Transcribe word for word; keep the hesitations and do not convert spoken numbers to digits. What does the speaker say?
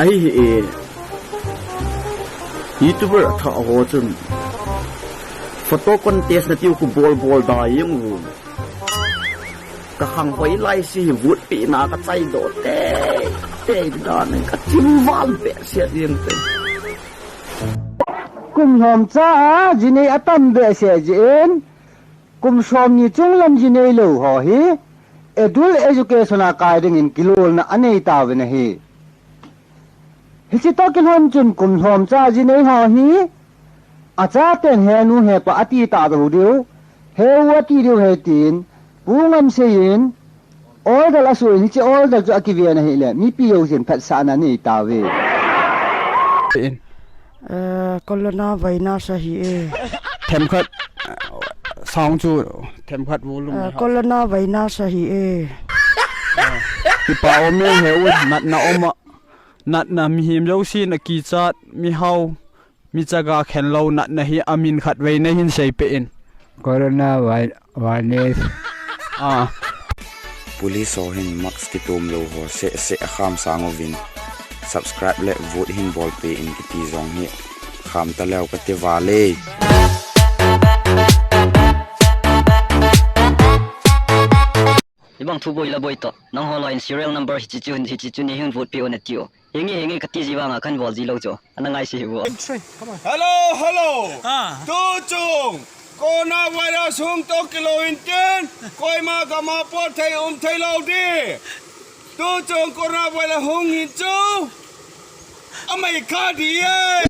Ahi hi e. YouTuber atha ho chun photo contest na tiu ku bol bol da yeng u. Ka khang hoi lai si hi vote pe na ka chai do te. Te da ne ka chim val be se ding te. Kum lhom cha a jinei atam be se jin. Kum som ni chunglam jinei lou ho hi adult education a kai dingin kilolna anei tauvin ahi. Hichi toh kilhon chun kum lhom cha jinei ho hi achaten he nu he pa ati ta dou diu, he u ati diu he tin, Pu Ngamsei in order asuh in hichi order chu akiven ahile mipi jousen phatsahna anei tauve. In. Eh, corona virus ahi e. Themkhat, sound chu themkhat volume Eh, le ha. Corona virus ahi e. Kipa um e he u, natna um a. Natna mihem jousen akichat, mihao, michaga khen lou natna hi amin khat vei nahin sei pe in. Corona vi-, virus. Ah. Police ho hin mask kitum lou ho seh seh akham sang uvin. Subscribe le vote hin bol pe in kiti jong hi kham ta leu kati vale. Ibang thu boi la boi to. Nangho loi in serial number hichi chu, hichi chu nei hin vote pe un ati o. Henge, henge, kati ji vanga kan bol ji lou chu. Ana ngai se hi vo. Hello, hello. Ah. Tu chung. Corona virus hung toh kilou in tin. Koima gam a pot thei um thei lou di. Tu chung corona virus hung hin chu. Amai kha di e.